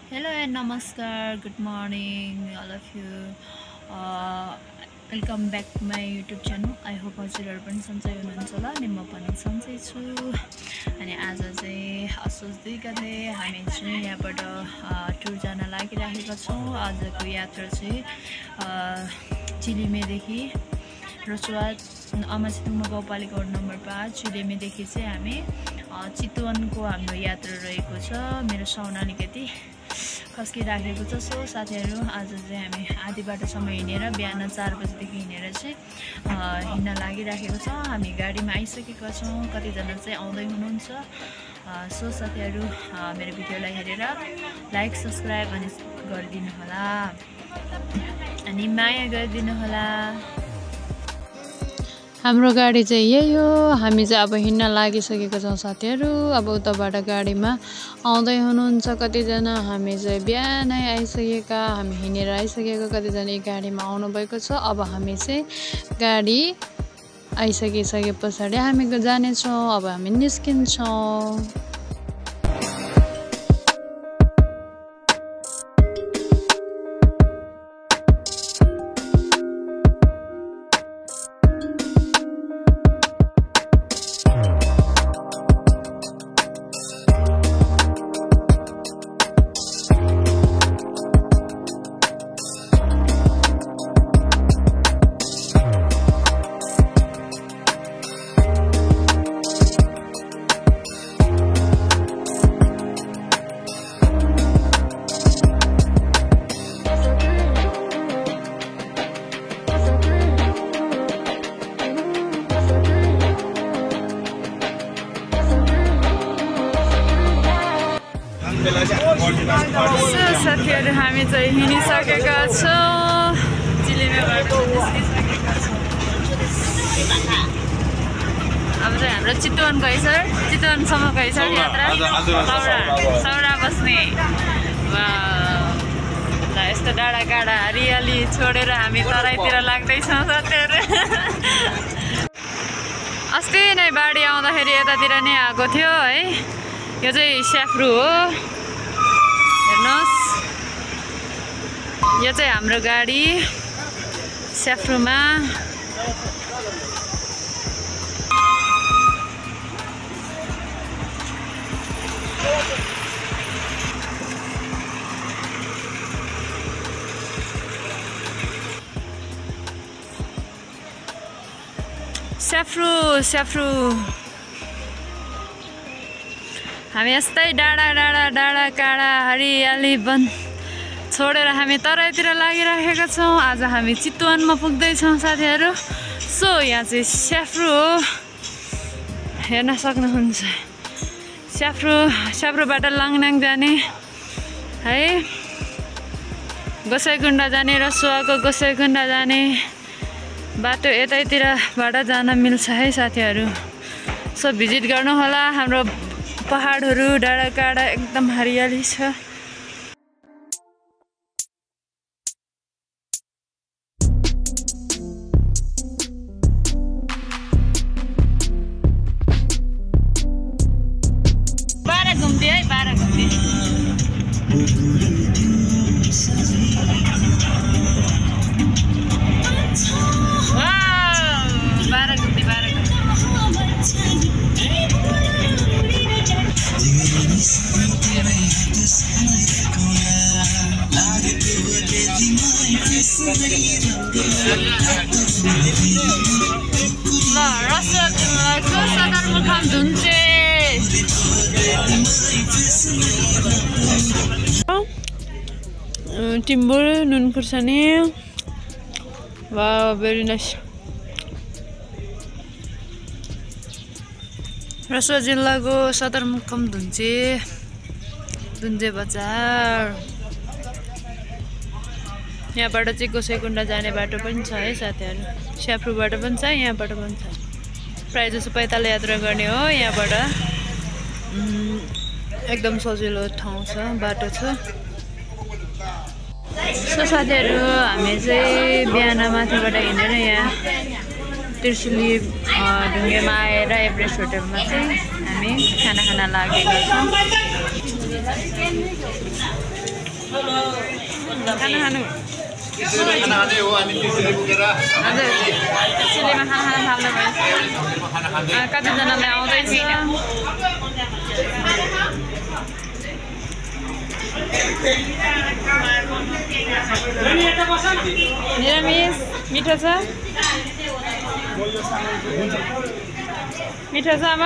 Hello and namaskar, good morning all of you. Welcome back to my YouTube channel. I hope हजुरहरु पनि सन्चै हुनुहुन्छ होला अनि म पनि सन्चै छु। अनि आज चाहिँ असोज 2 गते हामी चाहिँ यहाँबाट टुर जान लागिरहेका छौं। आजको यात्रा चाहिँ चिलिमेदेखि रसुवा अमरसिंह गाउँपालिका वार्ड नम्बर 5 चिलिमेदेखि चाहिँ हामी चितवनको हाम्रो यात्रा रहेको छ। मेरो साउन्ड अलिकति खस्किराखेको छ। सो साथीहरु आज चाहिँ हामी आधी बाटोसम्म हिँडेर बिहान 4 बजेदेखि हिँडेर चाहिँ हिँड्न लागिराखेको छ। हामी गाडीमा आइसकेका छौं। कतिजना चाहिँ आउँदै हुनुहुन्छ। सो साथीहरु मेरो भिडियोलाई हेरेर लाइक सब्स्क्राइब अनि गरिदिनु होला अनि माया गरिदिनु होला। हाम्रो गाडी चाहिँ यही हो। हामी चाहिँ अब हिँड्न लागिसकेका छौं साथीहरु। अब उताबाट गाडीमा आउँदै हुनुहुन्छ कतिजना। हामी चाहिँ बिहानै आइसकेका, हामी हिँडेर आइसकेका, कतिजना यी गाडीमा आउनु भएको छ। अब हामी चाहिँ गाडी आइसके पछाडी हामी जाने छौं। अब हामी निस्किन्छौं। साथीहरु हामी चाहिँ हिँडिसकेका छौं। चिलिमेबाट निस्किसकेका छौं। अब चाहिँ हाम्रो चितवनको है सर, चितवनसम्मको है सर यात्रा। सौरा बस्ने ल यस्तो डाँडा काँडा हरियाली छोडेर हामी तराईतिर लाग्दैछौँ साथीहरु। अस्ति नै बाढी आउँदाखेरि यतातिर नै आएको थियो है। यो चाहिँ स्याफ्रु हो, हेर्नुहोस्। यो चाहिँ हाम्रो गाडी स्याफ्रुमा। स्याफ्रु हामी यस्तै डाँडा काँडा हरियाली वन छोडेर हामी तराईतिर लागिराखेका छौं। आज हामी चितवनमा पुग्दैछौं साथीहरु। सो यहाँ चाहिँ स्याफ्रु हो, हेर्न सक्नुहुन्छ। स्याफ्रुबाट लाङनाङ जाने है, गोसाइकुण्डा जाने, रसुवाको गोसाइकुण्डा जाने बाटो यतैतिरबाट जान मिल्छ है साथीहरु। सो भिजिट गर्नु होला। हाम्रो पहाडहरु डाँडा काँडा एकदम हरियाली छ। बारा घुम्दै है, बारा घुम्दै। सदरमुकाम धुन्चे टिम्बुर नुन खुर्सानी। वाव भेरी नाइस। रसुवा जिल्लाको सदरमुकाम धुन्चे बजार। यहाँबाट चाहिँ गोसाइकुण्डा जाने बाटो पनि छ है साथीहरु। स्याफ्रुबाट पनि छ, यहाँबाट पनि छ। प्राय जसो पैदल यात्रा गर्ने हो। यहाँबाट एकदम सजिलो ठाउँ छ, बाटो छ। सो साथीहरु हामी चाहिँ बिहान माथिबाट हिँडेर यहाँ त्रिशुली ढुङ्गेमा आएर एभरेस्ट होटलमा चाहिँ हामी खाना खान लागेका छौं। खाना खानु खाना खाने हो अनि त्यसरी पुगेर हजुर चिलेमा खाना थाल्नु भयो कतिजनालाई आउँदैछ निरामिष मिठो छ मिठो छ अब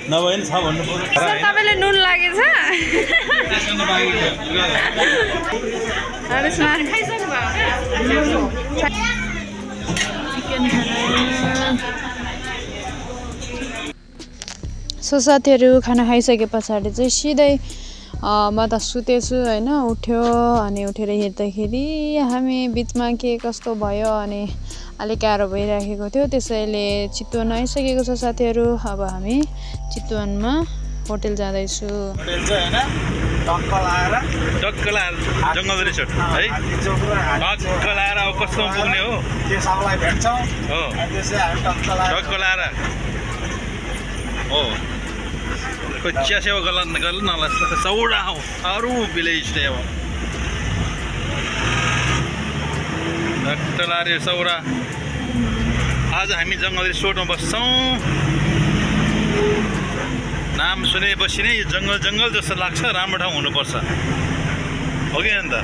नभए नि छ भन्नु पर्यो सर तपाईले नुन लागेछ सो साथीहरू खाना खाइसके पछाडि चाहिँ सिधै म त सुतेछु होइन उठ्यो अनि उठेर हेर्दाखेरि हामी बिचमा के कस्तो भयो अनि अलिक गाह्रो भइराखेको थियो त्यसैले चितवन आइसकेको छ साथीहरू अब हामी चितवनमा होटल जाँदैछु होटल चाहिँ हैन टक्क लाएर जंगल रिसोर्ट है टक्क लाएर अब कस्तो पुग्ने हो त्यो सबलाई भेट्छौं हो त्यसै हामी टक्क लाएर हो कोचिया सेवा गर्न नला सौडा हो अरु विलेज चाहिँ अब टक्क लाएर सौडा आज हामी जंगल रिसोर्टमा बस्छौं नाम सुनेपछि नै जंगल जंगल जस्तो लाग्छ राम्रो ठाउँ हुनुपर्छ हो कि अन्त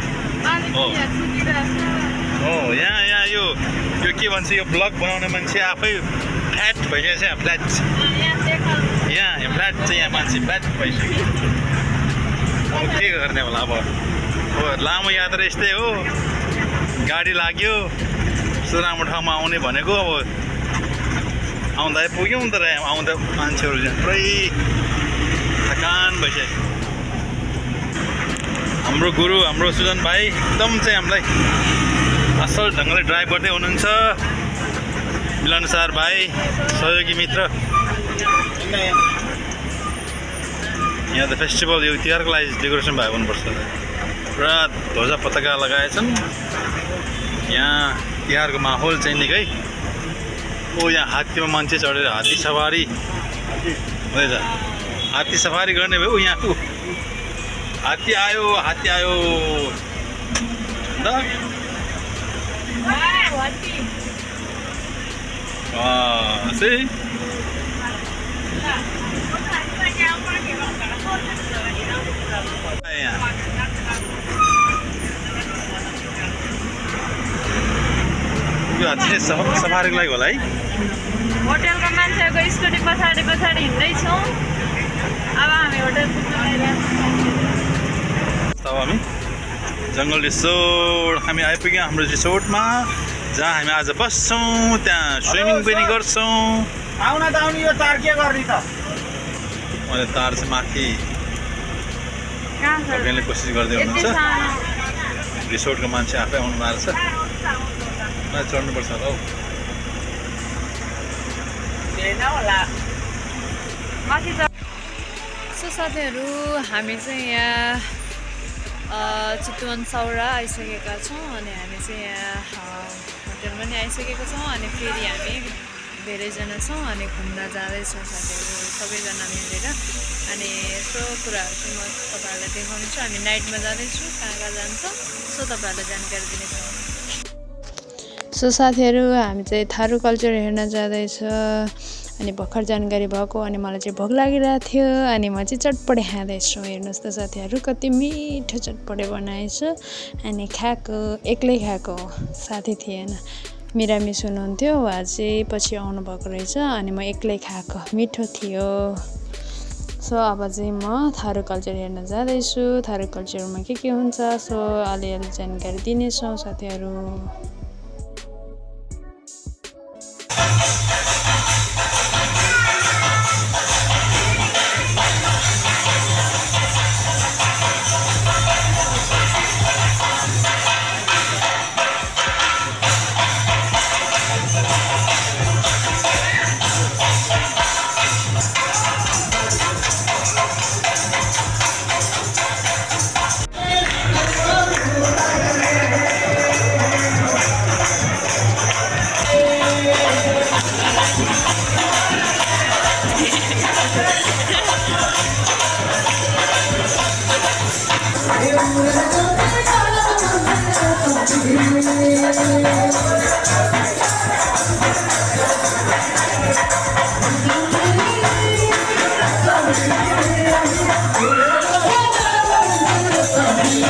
हो हो यहाँ यो के भन्छ यो ब्लग बनाउने मान्छे आफै फ्ल्याट भइसकेछ फ्ल्याट यहाँ फ्ल्याट चाहिँ यहाँ मान्छे फ्ल्याट भइसक्यो अब के गर्ने होला अब लामो यात्रा यस्तै हो गाडी लाग्यो यस्तो राम्रो ठाउँमा आउने भनेको अब आउँदा पुग्यौँ तर आउँदा मान्छेहरू चाहिँ पुरै थकान भइसक्यो हाम्रो गुरु हाम्रो सुजन भाइ एकदम चाहिँ हामीलाई असल ढङ्गले ड्राइभ गर्दै हुनुहुन्छ मिलनसार भाइ सहयोगी मित्र यहाँ त फेस्टिभल यो तिहारको लागि डेकोरेसन भएको हुनुपर्छ पुरा ध्वजा पताका लगाएछन् यहाँ तिहारको माहौल चाहिँ निकै ओ यहाँ हात्तीमा मान्छे चढेर हात्ती सवारी हुँदैछ हात्ती सवारी गर्ने भयो यहाँ हात्ती आयो अन्त see यो चाहिँ सफारीको लागि होला है होटलको मान्छेको स्कुटी पछाडि हिँड्दैछौँ अब हामी होटल पुग्न तब हामी जंगल रिसोर्ट हामी आइपुग्यौँ हाम्रो रिसोर्टमा जहाँ हामी आज बस्छौँ त्यहाँ स्विमिङ पनि गर्छौँ आउन त आउनु यो तार के गर्ने त मैले तार चाहिँ माथि सबैले कोसिस गर्दै हुनुहुन्छ रिसोर्टको मान्छे आफै आउनु भएको छ चढ्नुपर्छ होला हौ सो साथीहरू हामी चाहिँ यहाँ चितवन सौरा आइसकेका छौँ अनि हामी चाहिँ यहाँ होटलमा नि आइसकेका छौँ अनि फेरि हामी धेरैजना छौँ अनि घुम्न जाँदैछौँ साथीहरू सबैजना मिलेर अनि यस्तो कुराहरू चाहिँ म तपाईँहरूलाई देखाउनेछु हामी नाइटमा जाँदैछु कहाँ जान्छौँ सो तपाईँहरूलाई जानकारी दिनेछौँ सो साथीहरू हामी चाहिँ थारू कल्चर हेर्न जाँदैछ अनि भर्खर जानकारी भएको अनि मलाई चाहिँ भोक लागिरहेको थियो अनि म चाहिँ चटपटे खाँदैछु हेर्नुहोस् त साथीहरू कति मिठो चटपटे बनाएछु अनि खाएको एक्लै खाएको साथी थिएन मिरामिस हुनुहुन्थ्यो उहाँ चाहिँ पछि आउनुभएको रहेछ अनि म एक्लै खाएको मिठो थियो सो अब चाहिँ म थारू कल्चर हेर्न जाँदैछु थारू कल्चरमा के हुन्छ सो अलिअलि जानकारी दिनेछौँ साथीहरू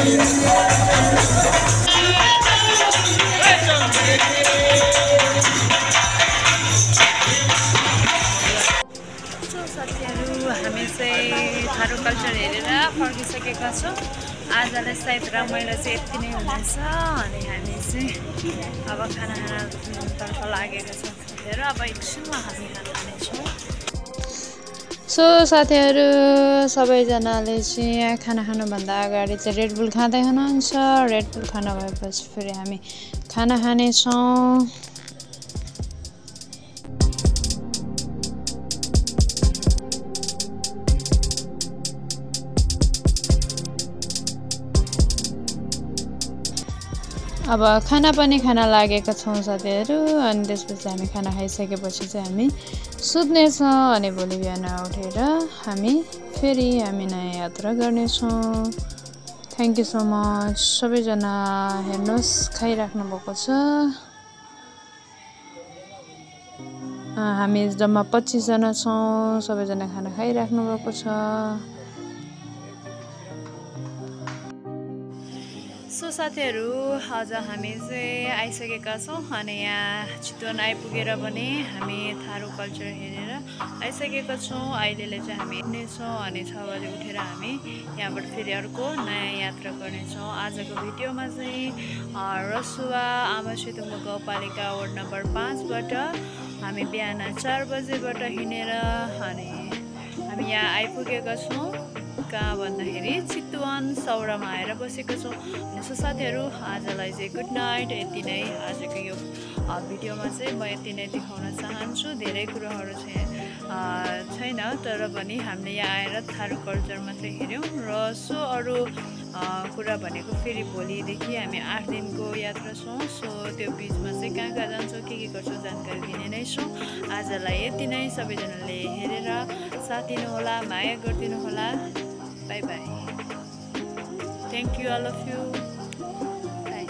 हामी चाहिँ थारू कल्चर हेरेर फर्किसकेका छौँ। आजलाई सायद रमाइलो चाहिँ यति नै हुनेछ। अनि हामी चाहिँ अब खाना खानतर्फ लागेका छौँ साथीहरू। अब एकछिनमा हामी खाना खानेछौँ। सो साथीहरू सबैजनाले चाहिँ यहाँ खाना खानुभन्दा अगाडि चाहिँ रेड बुल खाँदै हुनुहुन्छ। रेड बुल खाना भएपछि फेरि हामी खाना खानेछौँ। अब खाना पनि खान लागेका छौँ साथीहरू। अनि त्यसपछि हामी खाना खाइसकेपछि चाहिँ हामी सुत्नेछौँ। अनि भोलि बिहान उठेर हामी फेरि हामी नयाँ यात्रा गर्नेछौँ। थ्याङ्क यू सो मच सबैजना। हेर्नुहोस् खाइराख्नु भएको छ। हामी जम्मा 25 जना छौँ। सबैजना खाना खाइराख्नु भएको छ। सो साथीहरू आज हामी चाहिँ आइसकेका छौँ। अनि यहाँ चितवन आइपुगेर पनि हामी थारू कल्चर हेरेर आइसकेका छौँ। अहिलेले चाहिँ हामी हिँड्नेछौँ। अनि 6 बजे उठेर हामी यहाँबाट फेरि अर्को नयाँ यात्रा गर्नेछौँ। आजको भिडियोमा चाहिँ रसुवा आमासेतुङमो गाउँपालिका वार्ड नम्बर 5बाट हामी बिहान 4 बजेबाट हिँडेर अनि हामी यहाँ आइपुगेका छौँ। कहाँ भन्दाखेरि चितवन सौरामा आएर बसेको छौँ। सो साथीहरू आजलाई चाहिँ गुड नाइट। यति नै आजको यो भिडियोमा चाहिँ म यति नै देखाउन चाहन्छु। धेरै कुराहरू छैन, तर पनि हामीले यहाँ आएर थारू कल्चर मात्रै हेऱ्यौँ। र सो अरू कुरा भनेको फेरि भोलिदेखि हामी 8 दिनको यात्रा छौँ। सो त्यो बिचमा चाहिँ कहाँ कहाँ जान्छौँ के गर्छौँ जानकारी दिने नै छौँ। आजलाई यति नै। सबैजनाले हेरेर साथ दिनुहोला, माया गरिदिनु होला। Bye bye. Thank you all of you. Bye.